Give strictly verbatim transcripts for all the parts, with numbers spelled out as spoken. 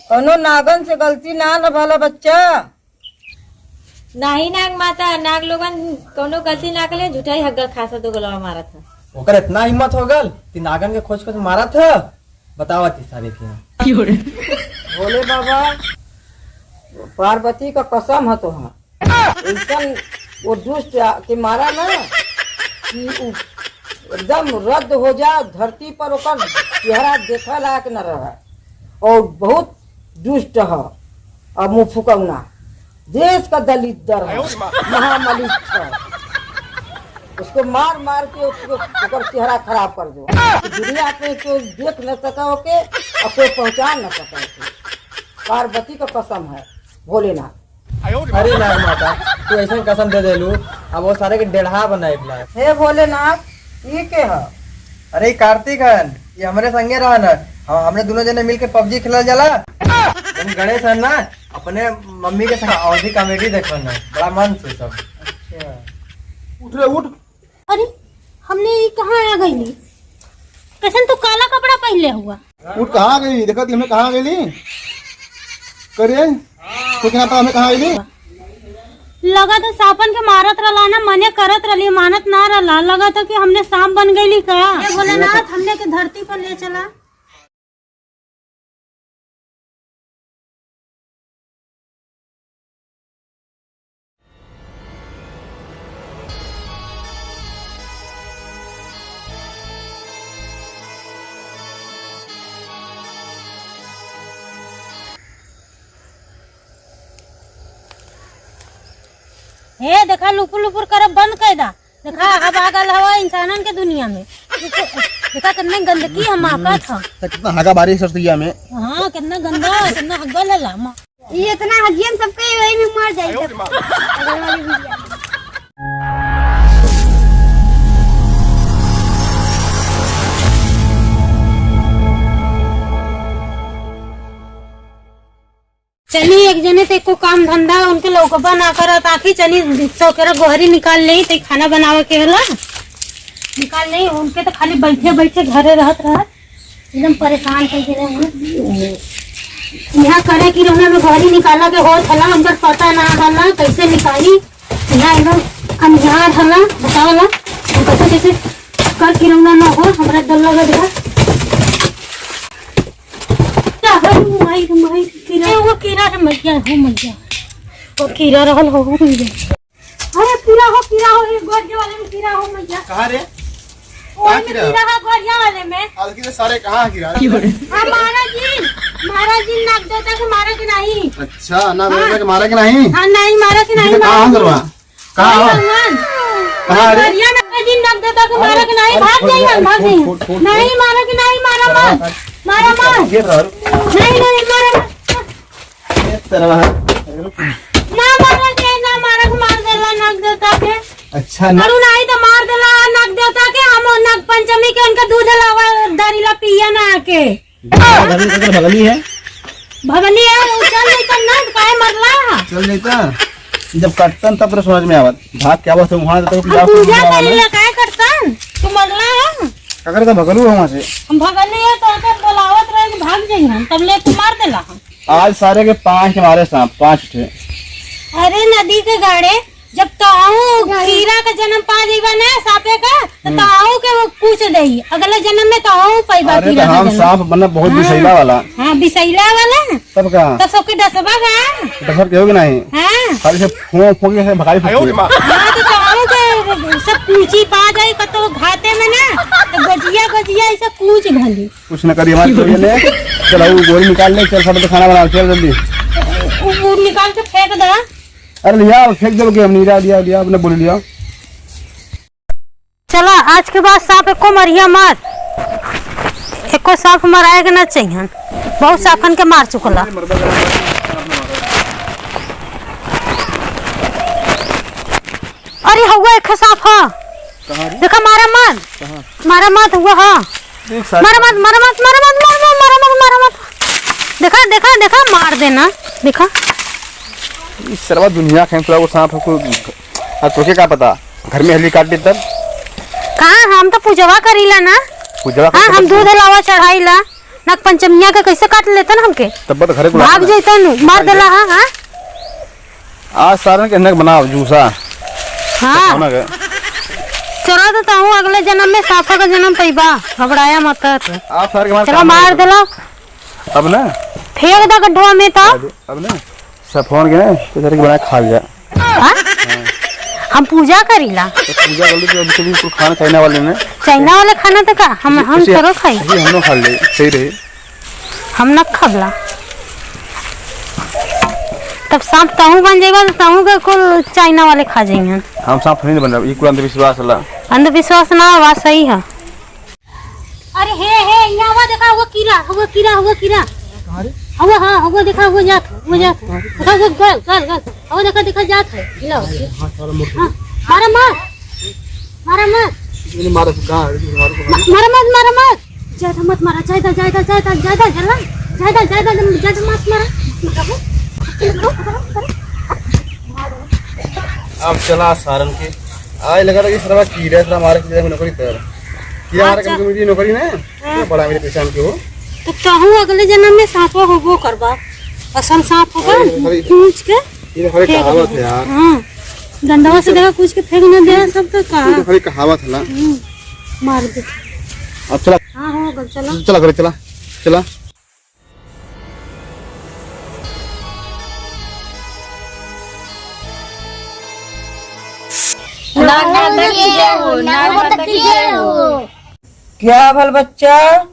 कौनो नागन से गलती ना न भला बच्चा। नाही नाग माता, नाग लोगन कौनो गलती ना कले, झूठा ही हग्गल खासा दो गलवा मारत ह। ओकर इतना हिम्मत हो गल कि नागन के खोज खोज मारत ह? बतावा ती सारे के। भोले बाबा, पार्वती का कसम ह तोहार। ऐसन वो दुष्ट के मारा ना कि उ एकदम रद्द हो जा, धरती पर ओकर चेहरा देखे लायक न रहे। और बहुत दुष्ट ह। अब मुँह फुकौना, देश का दलिद्दर ह, महामलिक ह। उसको मार मार के उसको, ओकर चेहरा खराब कर दो। दुनिया में कोई देख न सका ओके और कोई पहचान न सका ओके। पार्वती का कसम है, भोलेनाथ। अरे नाग माता, तू ऐसन कसम दे देलू, अब वो सारे के डेढ़ा बनाइब ला। हे भोलेनाथ, ई के ह? अरे ई कार्तिक हन, ये हमरे संगे रहन। हम, हमरे दुनो जने मिलके पबजी खेलल जाला। हम गणेश हन ना, अपने मम्मी के संग अवधी comedy देखन ना, बड़ा मन से सब। अच्छा। उठ रे, उठ। अरे, हमने ई कहाँ आ गइली? कैसन तू काला कपड़ा पहनले हुआ? उठ, कहाँ गइली? देखा ती हमें कहाँ गइली? करे, तो क्या पता हमें कहाँ गइली? लगा तो सांपन के मारत रहला ना, मने करत रहली, मानत ना रहला। लगा तो कि हमने सांप बन गइली का? हे भोलेनाथ, हमने के धरती पर ले चला। हे, देखा, लुपुर लुपुर करब बंद कर दा। देखा, अब आ गल हवा इंसानन के दुनिया में। देखा, कितना गंदगी हम आफत ह। तो कितना हगा बारिश सरसैया में। हाँ, कितना गंदा, कितना हग्गा लला। ये इतना हगियन सबके वही में मर जाए सब। अगर वाली वीडियो। चली, एक जने ते एको काम धंधा उनके लौकबा ना करत, आखिर चली, सौकेरा गोहरी निकाल लेई, ते खाना बनावे के होला, निकाल लेई। उनके तो खाली बैठे बैठे घरे रहत रहत एकदम परेशान कर देले हैं। यहाँ करे कि रौना में गोहरी निकाला के होत हला, हमकर पता ना हला, कैसे निकाली। यहाँ एकदम अंधियार हला, बताओ ना, हम कैसे कैसे कर कि रौना ना हो, हमरा डर लगत बा। क्या हो, माई रे माई, कीड़ा, वो कीड़ा रे मैया, हो मैया, वो कीड़ा रहल हो, हो मैया। अरे कीड़ा हो, कीड़ा हो, ये गोरिया वाले में कीड़ा हो मैया। कहाँ रे? ओए कहाँ में कीड़ा? कीड़ा हो, गोरिया वाले में। आज के सारे कहाँ कीड़ा? हाँ, महाराज जी, महाराज जी नाग देवता के मारे के नहीं। अच्छा, नाग देवता के मारे के नहीं? हाँ, नहीं, मारे के नहीं, कहाँ मारे के। कहाँ हो? भगवान। कहाँ रे? बढ़िया ना, दिन रख देता तो मारा के नहीं, अरे, भाग जाइए, अरे, भाग जाइए। छोड़, छोड़, छोड़, नहीं, छोड़। मारा के नहीं, मारा मत। मारा मत। ये रहा। नहीं, नहीं, मारा मत। ये तेरा रहा। ना मारा के, ना मारा के, मार देला, नग देता के। अच्छा, ना। अरु नहीं तो मार देला, नग देता के, हम नग पंचमी के उनका दूध लावा, दरिला पिया ना आके। घर में ककर भगली है? भगली है, वो चल जैतन ना, तो काहे मरला? चल जैता? जब कटतन तब तो समझ में आवत। भाग के आवत है वहाँ तो हम पूजा करेला, काहे करतन? तू मरला हो? ककर तो भगलू है वहाँ से। हम भगली है तो आके बोलावत रहे कि भाग जाइए हम, तब ले तू मार देला हम। आज सारे के पाँच ठे मारे सांप, पाँच ठे। अरे नदी के गाड़े, जब तोहू कीड़ा का जन्म पा जइबा ना साँपे का, तो हम्म। तोहू के वो पूछ देई, अगले जन्म में तोहू पइबा अरे, कीड़ा तो का हम जन्म। सांप बने बहुत हाँ। बिसैला वाला। हाँ, बिसैला वाला। तब का? तब सबके डसबा का? डसर के होगी नहीं। हाँ। खाली से फूंक फूंक के भगाई फूंक। हाँ, तो तोहू के सब पूछी पा जाई, कतो घाते में ना, तो गोजिया, गोजिया ऐसा कूच भली। कुछ न करी हमारे छोरिया ने। चल, वो गोली निकाल ले, चल, फटाफट खाना बना, चल जल्दी। वो, वो निकाल के फेंक दे। अरे लिया, फेंक दे के हम नहीं लिया, लिया, अपने बोल लिया। चला, आज के बाद सांप एको मरिया मत, एको सांप मराए के ना चाहिए। बहुत सांपन के मार चुकला। अरे हउआ एक सांप ह। कहाँ रे? देखा, मारा मत। कहाँ? मारा मत, हुआ ह। देख सारे मारा मत, मारा मत, मारा मत, मारा मत, मारा मत, मारा मत। देखा, देखा, देखा, मार देना। देखा। इस सरवा दुनिया के पूरा वो सांप को, अब तोके का पता? घर में हल्दी काट दे तब। कहाँ, हम तो पूजवा करीला ना। पूजवा हाँ, करके हम बस दूध लावा चढ़ाईला। नाग पंचमिया के कैसे काट लेता ना हमके। तब तो घरे को भाग जाता नु, मार देला, हाँ, हाँ। आज सारन के नक बनाओ जूसा। हाँ। होना के। चलो तो ताहू अगले जन्म में साफा का जन्म पइबा, घबराया मत। आप सारे के मार चलो काम मार नहीं देला। अब ना। फेंक दा गड्ढवा में तो। अब, अब ना। सफोन के ना, तो सारे के बना के खा लिया। हाँ? हम पूजा करीला। तो पूजा कर ली तो अभी कभी कुछ खाना चाइना वाले ने। चाइना वाले खाना तो का? हम, हम उसे, करो खाई। अभी हम लोग खा ले, सही रही। हम न खबला। तब सांप तहूँ बन जाएगा तो तहूँ के कुल चाइना वाले खा जाएंगे। हम सांप नहीं बन रहा, ये कुल अंधविश्वास वाला। अंधविश्वास ना, बात सही है। अरे हे, हे, यहाँ हुआ देखा, हुआ कीड़ा, हुआ कीड़ा, हुआ कीड़ा। कहाँ रे? हुआ, हाँ, हुआ देखा, हुआ जात, हुआ जात। देखा, हुआ गल, गल, गल। हुआ देखा, देखा जात है। लो। हाँ, साला मोर हाँ, मारा मत। मारा मत। ये नहीं मारा, कहाँ है? ये मारो, मारो। मा-, मारा मत, मारा मत। ज्यादा मत मारा, ज्यादा, ज्यादा, ज्यादा, ज्यादा, ज्यादा, ज्यादा, ज्यादा, ज्यादा मत मारा। अब चला सारन के। आए लगा था कि सरवा कीड़ा, सरवा मारे की जगह में नौकरी कर। कीड़ा मारे अच्छा। कम कमेटी नौकरी ना। हाँ। तो बड़ा मेरे पहचान के हो। तो कहूँ अगले जन्म में सांपो होबो करबा। असल सांप होगा, अरे, अरे। पूछ के ये तो खाली फेंक कहावत दे। है यार। हाँ। डंडवा से देखा कुछ के फेंक न दे, सब तो कहा। ये तो खाली कहावत है ना। हम्म, मार दे। अब चला। हाँ, हो गल, चला। चला घरे, चला। चला। नाग माता की जय हो, नाग माता की जय हो। क्या भल बच्चा?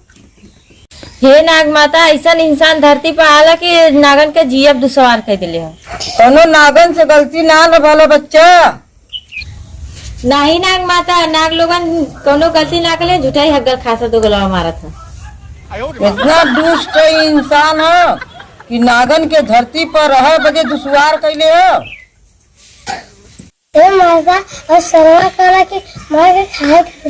हे नाग माता, ऐसन इंसान धरती पर आला कि नागन के जियब दुश्वार कर दिले हो। कौनो नागन से गलती ना न भला बच्चा। नाही नाग माता, नाग लोगन कौनो गलती ना कले, झूठा ही हग्गल खासा दो गलवा मारत है। इतना दुष्ट इंसान हो कि नागन के धरती पर रह बदे दुश्वार कैले हो। ए माता, और सरवा कहला कि मार के खाए के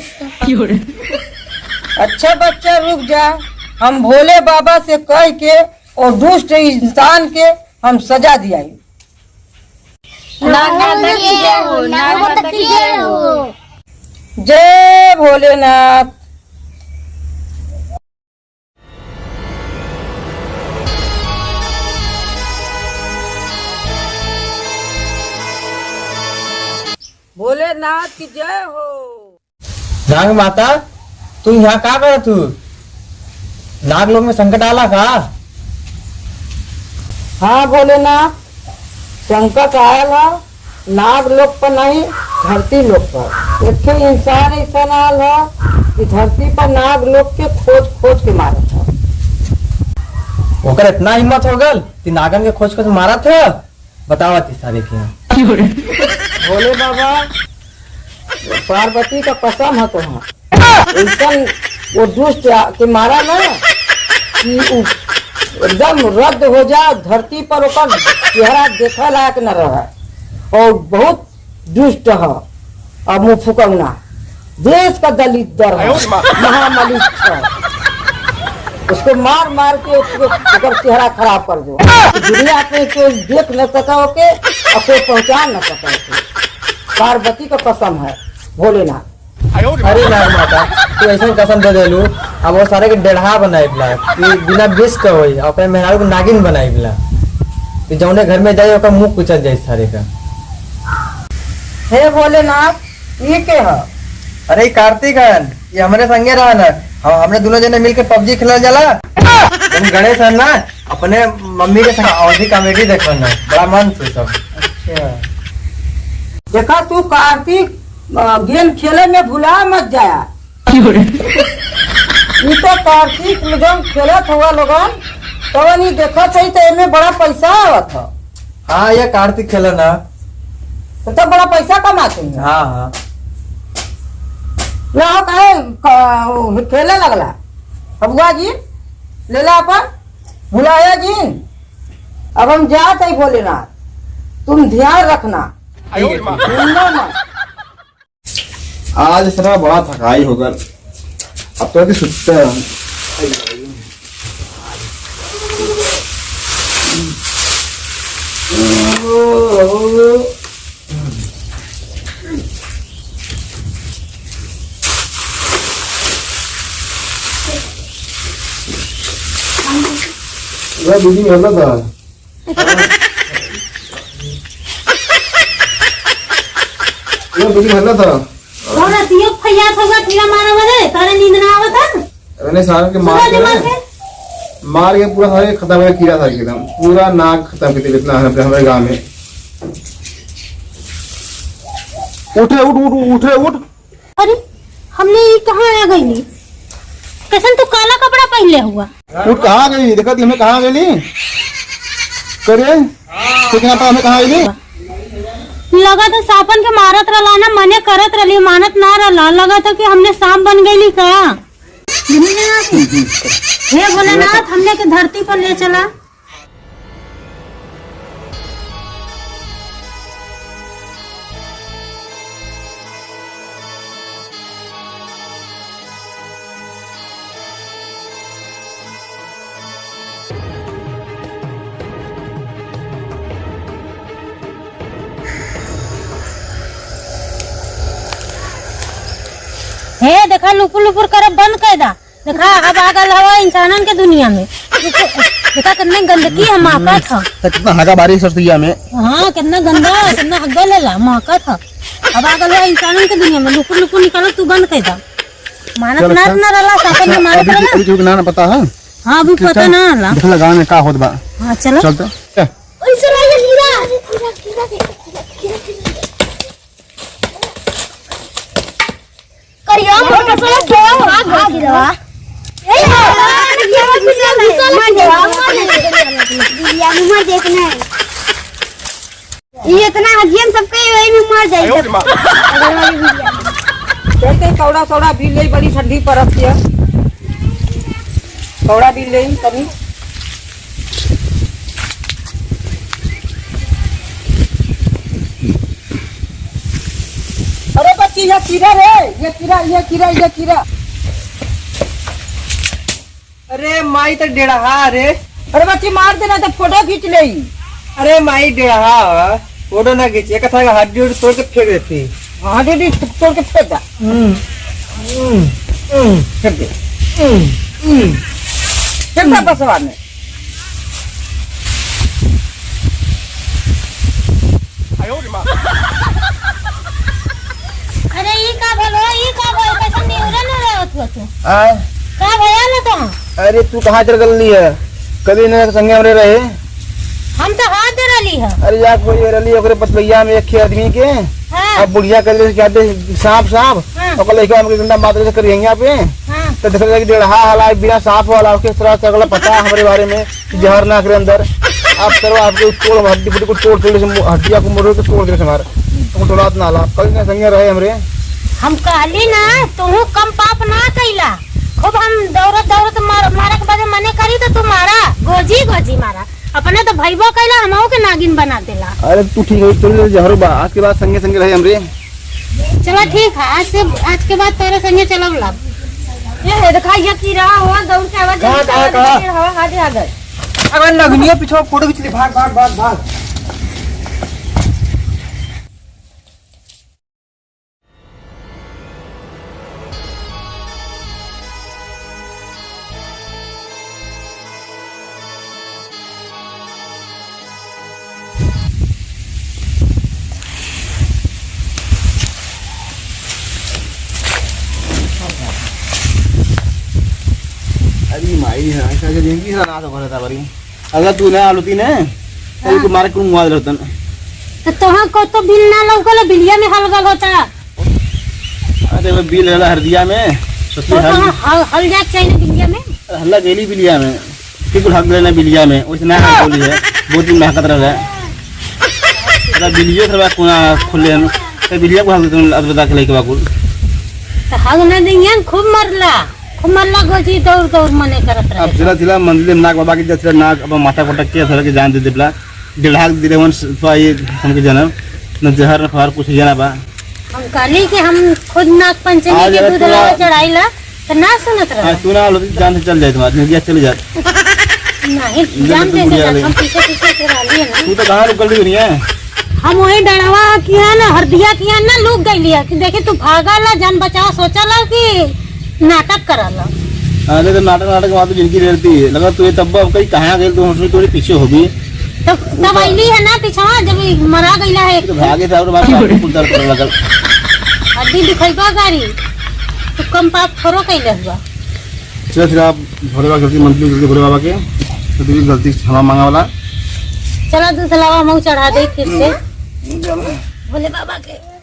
गुस्सा। अच्छा बच्चा रुक जा, हम भोले बाबा से कह के और दुष्ट इंसान के हम सजा दियाई। नाग माता की जय हो, नाग माता की जय हो। जय भोलेनाथ। भोलेनाथ की जय हो। नाग माता, तू यहाँ का करत हू? नाग लोग में संकट आला का? हाँ भोलेनाथ, संकट आयल है, नाग लोग पर नहीं, धरती लोग पर। एक ठे इंसान ऐसा आयल है कि धरती पर नाग लोग के खोज खोज के मारत है। ओकर इतना हिम्मत हो गल कि नागन के खोज खोज मारत है? बतावा ती सारे के यहाँ। भोले बाबा, पार्वती का कसम है तोहार। ऐसन वो दुष्ट के मारा ना कि उ एकदम रद्द हो जा, धरती पर ओकर चेहरा देखे लायक न रहे। और बहुत दुष्ट है। अब मुँह फुकौना, देश का दलिद्दर है, आयो रे माँ। महामलिक है। उसको मार मार के उसको, ओकर चेहरा खराब कर दो। दुनिया में कोई देख न सका ओके और कोई पहचान न सका ओके। पार्वती का कसम है, भोलेनाथ। अरे नाग माता, तू ऐसन कसम दे देलू, अब वो सारे के डेढ़ा बनाई बला, कि बिना विष के होई, अपने मेहरारू के नागिन बनाई बला। कि जौने घर में जाई, ओकर मुंह कुचल जाई सारे का। हे भोलेनाथ, ये के ह? अरे, ई कार्तिक हन, ये हमरे संगे रहन। हम, हमरे दोनों जने मिलके पबजी खेलल जाला। हम गणेश हन ना, अपने मम्मी के संग अवधी कॉमेडी देखन ना, बड़ा मन से सब। अच्छा। देखा तू कार्तिक, अ, गेम खेले में भुला मत जाया। क्यों रे? ई तो कार्तिक जौन खेलत हुआ लोगन, तवन ई देखत हई त एमे बड़ा पैसा आवत ह। हाँ, ये कार्तिक खेले ना। तो तब बड़ा पैसा कमाते हैं। हाँ, हाँ। ला हो काहे क-, खेले लगला? बबुआ जी, ले ला अपन, भुलाया जी। अब हम जात है भोलेनाथ, तुम ध्यान रखना। आयो रे माँ। भूलना मत। आज इतना बड़ा थकाई होकर अब तो अभी सुत्ते हैं। बीजी में हल्ला था। ये बीजी में हल्ला था। और रतियो फैया था, कीड़ा मारा बजे, तारे नींद ना आवत है। अरे सारे के मार सुबह के दिमाग ना, है। मार के पूरा सारे खत्म हो गया, कीड़ा सारे के एकदम। पूरा नाक खत्म कर दिया इतना हमारे, हमारे गांव में। उठ रे, उठ, उठ, उठ रे, उठ। अरे, हमने ई कहाँ आ गइली? कैसन तू काला कपड़ा पहनले हुआ? उठ, कहाँ गइली? देखा ती हमने कहाँ गइली? करे, तू क्या पता हमने कहाँ गइली? लगा तो सांपन के मारत रहला ना, मने करत रहली, मानत ना रहला। लगा तो कि हमने सांप बन गइली का? हे भोलेनाथ, हमने के धरती पर ले चला। हे देखा, लुपुर लुपुर करब बंद कर दा। देखा, अब आ गल हवा इंसानन के दुनिया में। देखा, कितना गंदगी है, महकत ह। तो कितना हगा बारिश सरसैया में। हाँ, कितना गंदा, कितना हग्गा लेला, महकत ह। अब आ गल हवा इंसानन के दुनिया में, लुपुर लुपुर निकालो, तू बंद कर दा। मानत चल, ना, अच्छा। ना रहला, सापन अच्छा, में मानत अभी रहला। अभी क्यों ना, ना पता है? हाँ, अभी चल, पता चल। ना रहला। देख लगा में का होत बा। हाँ, चलो। चल तो। ए। ओए, सुना ये कीड़ा। करिया, मोर कसम से भाग गया कीड़ा। ए, कीड़ा, कीड़ा, कीड़ा, कीड़ा। बिरियानी मत देखना है। ये इतना हजियन सबके वही में मर जाई सब। चलते कौड़ा सौड़ा बीन ले, बड़ी ठंडी परत है। कौड़ा बीन ले तनी। अरे बच्ची, ये कीड़ा रे, ये कीड़ा, ये कीड़ा, ये कीड़ा। अरे माई, तो डेढ़हा रे। अरे बच्ची, मार देना तो फोटो खींच ले। अरे माई, डेढ़हा, फोटो ना खींच, एक था हड्डी उड्डी तोड़ के फेंक देती। हाँ, हड्डी उड्डी तोड़ के फेंक दा। हम्म, हम्म, हम्म, फेंक दे। हम्म, हम्म, फेंक दा बसवा में। अरे ई का भलो, ई का भलो, कैसे निहुरे निहुरे होत हुआ तू? आय? का भया ना तो? अरे तू कहाँ चल गली है? कभी ना संगे हमरे रहे। हम तो हाथ दे रही है। अरे यार कोई रली ओकरे पतलैया में एक आदमी के। हाँ। अब बुढ़िया कहले कि "अबे सांप, सांप।" हाँ। ओकर लइका हमके डंडा मार देले से करिहैया पे। हाँ। तो देखल जाए कि डेढ़हा हला, बिना सांप वाला, ओके तरह से अगला पता हमरे बारे में। जहर नाक रे अंदर। आप करो, आपके तोड़, हड्डी फुड्डी को तोड़, तोड़ से मु-, हड्डिया को मुड़ के तोड़ दे हमार। तुम टोलात ना ला, कल ना संगे रहे हमरे। हम कहली ना, तू कम पाप ना कैला। खूब हम दौड़त, दौड़त मार, मारे के बदे मने करी तो तू मारा, गोजी, गोजी मारा। अपने तो भइबो कैला, हमहू के नागिन बना देला। अरे तू ठीक है, चल ले जहरो बा, आज के बाद संगे, संगे रहे हमरे। चला ठीक है, आज से, आज के बाद तोरे संगे चलब लब। ये है, देखा, ये कीड़ा हुआ, दौड़ के आवाज कहाँ, कहाँ, कहाँ? हवा, हाथ, हाथ। अगर नगनिया पीछे फोटो खींच ली, भाग, भाग, भाग, भाग। अरे माई, हाँ, ऐसा जो जिंदगी से ना तो भरता बरी। अगर तू ना आलूती ने, तो हाँ। तू मारे कुल मुआ रहतन। तो तोहां को तो बिल ना लौकल, बिलिया में हलगल होता। अरे वो बिल रहला हरदिया में, सोचली तो हल। कहाँ हल, हल जात चाहिए ना बिलिया में? अरे हल्ला गइली बिलिया में, कि कुल हक लेना बिलिया में, वैसे ना हम बोली है, बहुत दिन महकत रह गया। अरे बिलियो थोड़ा कोना खुले हम, तो बिलिया को हक देते हैं, अब बता के लेके बाकुल। तो हक ना देंगे, खूब मरला। खूब मन लगो जी, दौड़ दौड़ मने करत रहे। अब जिला जिला मंदिर में नाग बाबा की जैसे नाग अब माथा पटक के सर के जान दे देबला। डेढ़ा के दिले वन स-, तो ये हमके जनम न जहर न फहर कुछ जना बा। हम कहली कि हम खुद नाग पंचमी आज के अगर दूध पूरा लावा चढ़ाई ला, तो ना सुनत रहे। आज तू ना लो, जान से चल जाए तुम्हारे, नदिया चल जाए। नहीं, जब जान तू कैसे बुढ़िया जान? ले। हम पीछे पीछे से रहली है ना। तू तो कहाँ रुकल रही है? हम वही डड़वा किया ना, हरदिया किया ना, लुक गइली है कि देखे तू भागा ला, जान बचावा सोचा ला कि नाटक करा ला। अरे तो नाटक, नाटक में तो जिंदगी रहती है। लगा तू ये तब्बा अब कहीं कहाँ गए, तो हम सोचे तोरे पीछे हो भी। तब, तब अइली है ना पीछवा, जब ई मरा गइला है। तो भागे था और बात बात कुल दर्द करने लगा। हड्डी दिखइबा गारी, तू कम पाप थोड़ो कइले हुआ। चल फिर आप भोले बाबा गलती मंत्री करके भोले बाबा के, तो तेरी गलती क्षमा मांगा वाला। चला दूसरा हम चढ़ा दे फिर से भोले बाबा के।